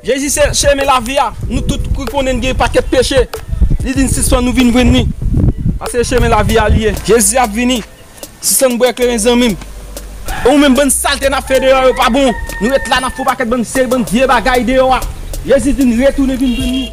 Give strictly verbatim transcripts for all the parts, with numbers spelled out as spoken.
Jezi se chemen lavi a. Nou tout ki konnen n gen pakèt peche. Li di n sispann nou vin jwenn li. Paske se chemen lavi a li ye. Jezi ap vini. Sispann bwè kleren, zanmi m. Ou menm, bann salte n ap fè deyò yo pa bon. Nou ret la n ap fè yon pakèt bann seri bann vye bagay deyò a. Jezi di n retounen vin jwenn li.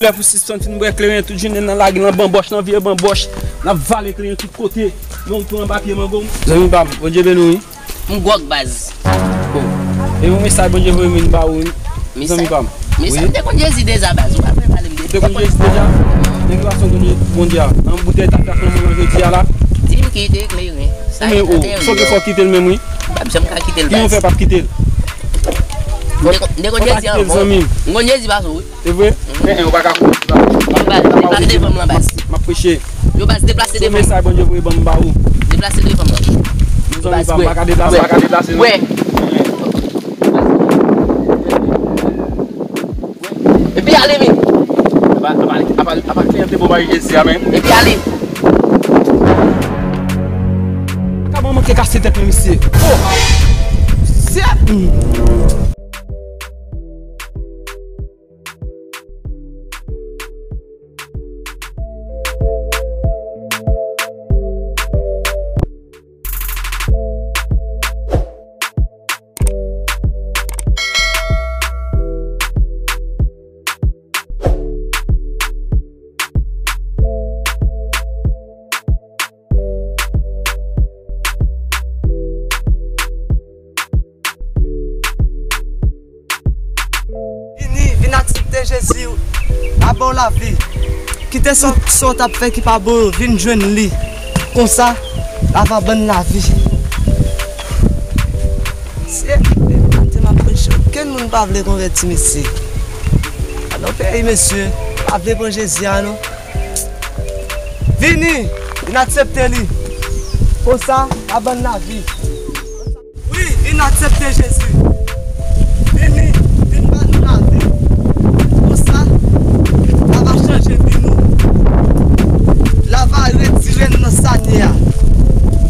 Lè pou sispann fin bwè kleren tout jounen nan lari, nan banbòch, nan vye banbòch, n ap vale kleren tout kote. Men w pran anba pye mango. Zanmi pa m, Bondye beni w, wi. M gwòg baz. Oh. E yon mesaj Bondye voye vin ba ou, wi. Zanmi pa m. Mesaj? Wi. M te konn Jezi deja baz. Ou pa bezwen pale m de. Ou te konn Jezi deja? Nèg la son konn Bondye a. Nan boutèy tafya fè nan jodi a la. Di m kite kleren. Sa men ou, fòk ou fò kite l menm, wi. M p ap janm ka kite l baz. Ki yon fè p ap kite l? M te konn, m te konn Jezi anvan. M konn Jezi baz, wi. Se vre? Mhm. Eh, eh, ou pa ka kouri la. Baz, deplase devan m lan, baz. M ap preche. Yo, baz, deplase devan m. Mesaj Bondye voye ban m ba ou. Deplase devan m lan. Baz, pa ka deplase, pa ka deplase, non. Wè. Epi ale, men. Apa, apa, apa, apa kliyante bon mari Jezi a, men. Epi ale. Kaban manke kase tèt men misye. Oh! Shit! Vini, vin aksepte Jezi a ba w lavi. Kite sa, sa w t ap fè ki pa bon yo, vin jwenn li. Konsa, l a va ban n lavi. Se maten m ap preche, okenn moun pa vle konvèti mesye. Alò peyi mesye, pa vle pran Jezi a non. Vini, vin aksepte li. Konsa, l a ban n lavi. Wi, vin aksepte Jezi. Vini, vin ban nou lavi. Konsa, l a va chanje vi nou. L a va retire n nan sa n ye a.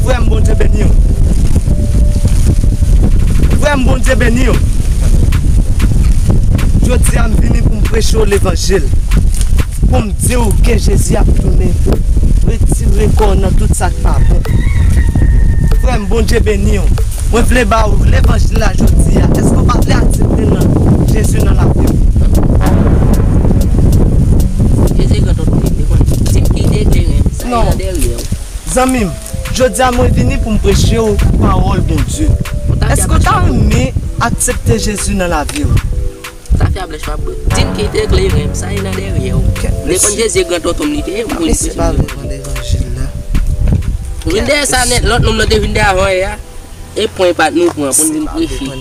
Frè m, Bondye beni w. Frè m, Bondye beni w. Jodi a, m vini pou m preche w levanjil. Pou m di w ke Jezi ap tounen. Retire kò w nan tout sa k pa bon. Frè m, Bondye beni w. Mwen vle ba w levanjil la jodi a. Èske w pa vle aksepte nan Jezi nan lavi w? Jezi gran tonton m, li konn di m kite kleren m, sa nan dèyè w. Zanmi m, jodi a mwen vini pou m preche w pawòl Bondye. Èske w ta renmen aksepte Jezi nan lavi w? Tafya blanch m ap bwè. Di m kite kleren m, sa ye nan dèyè w. Li konn Jezi gran tonton m, li te ye, m konn li preche. Mesye pa vle pran levanjil la. Vin dèyè sa nèt, lòt nonm nan te vin dèyè avan yè a. E pwen pa nou pran pou n vin preche.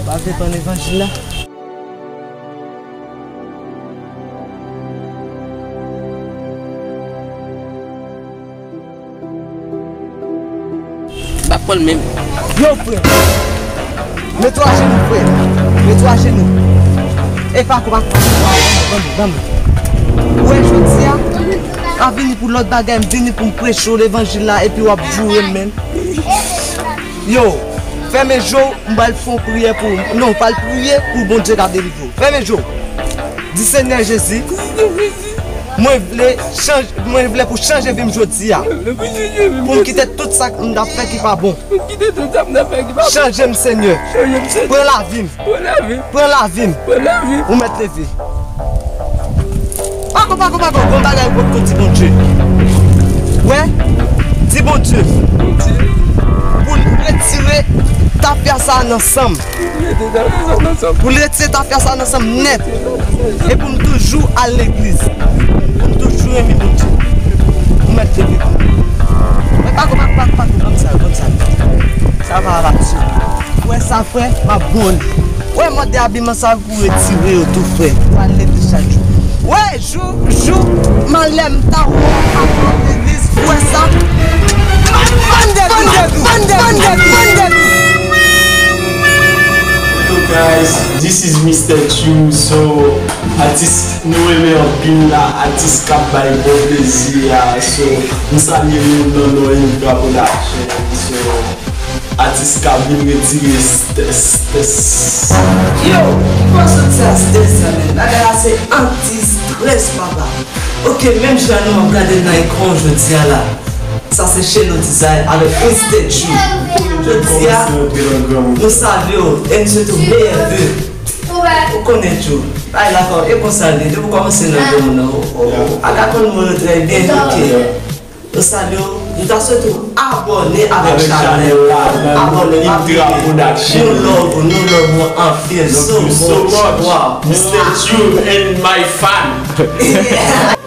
Pa vle pran levanjil la. M pa pran l menm. Yo, frè. Mete w ajenou, frè. Mete w ajenou. E pa kòman. Ban m, ban m. Ou wè jodi a, m pa vini pou lòt bagay, m vini pou m preche w levanjil la, epi w ap joure m, menn. Yo, fèmen je w, m pral fè yon priyè pou ou. Non, m pral priye pou Bondye ka delivre w. Fèmen je w. Di, Senyè Jezi, mwen vle chanj-, mwen vle pou chanje vi m jodi a. Pou m kite tout sa m t ap fè ki pa bon. Chanje m, Senyè. Pran lavi m. Pran lavi m. Ou mèt leve. Pako, pako, pako. Gon bagay ou potko di Bondye. Wè? Di Bondye. Pou l retire tafya sa nan san m. Pou l retire tafya sa nan san m nèt. E pou m toujou al legliz. Pou m toujou renmen Bondye. Ou mèt leve pou mwen. Mwen pa konn, pa, pa, pa konn sa, konn sa. Sa va, va, sou. Ou wè sa, frè? M ap bon. Ou wè mòd de abiman sa pou retire yo tou, frè. Ou al leve chak jou. Ou wè, jou, jou, m anlè m ta wè w ap legliz, ou wè sa? Pandedou, pandedou, pandedou, pandedou. Hello guys, this is Mister Chu. So, atis nou renmen anpil la, atis k ap bay bon plezi a. So, m salye nou nan non Indra Production. So, atis k ap vin retire strès, strès. Yo, ki bò soti a strès sa menm? Bagay la se anti strès, papa. Ok, menm jan nou ap gade nan ekran jodi a la. Sa se Shelo Design avèk Mister Chu. Jodi a, nou salye w e nou swete w meyè ve. Ou konnen Chu. Ay, lakò, e konsa l ye. Depi w kòmanse nan granmoun nan, ou, ou, ou, a ka konn moun yo trè byen, ok. Nou salye w, nou ta swete w abòne avèk chanèl la. Abòne, pa bliye. Nou love ou, nou love ou anpil. So much. Wow. Mister Chu and my fan.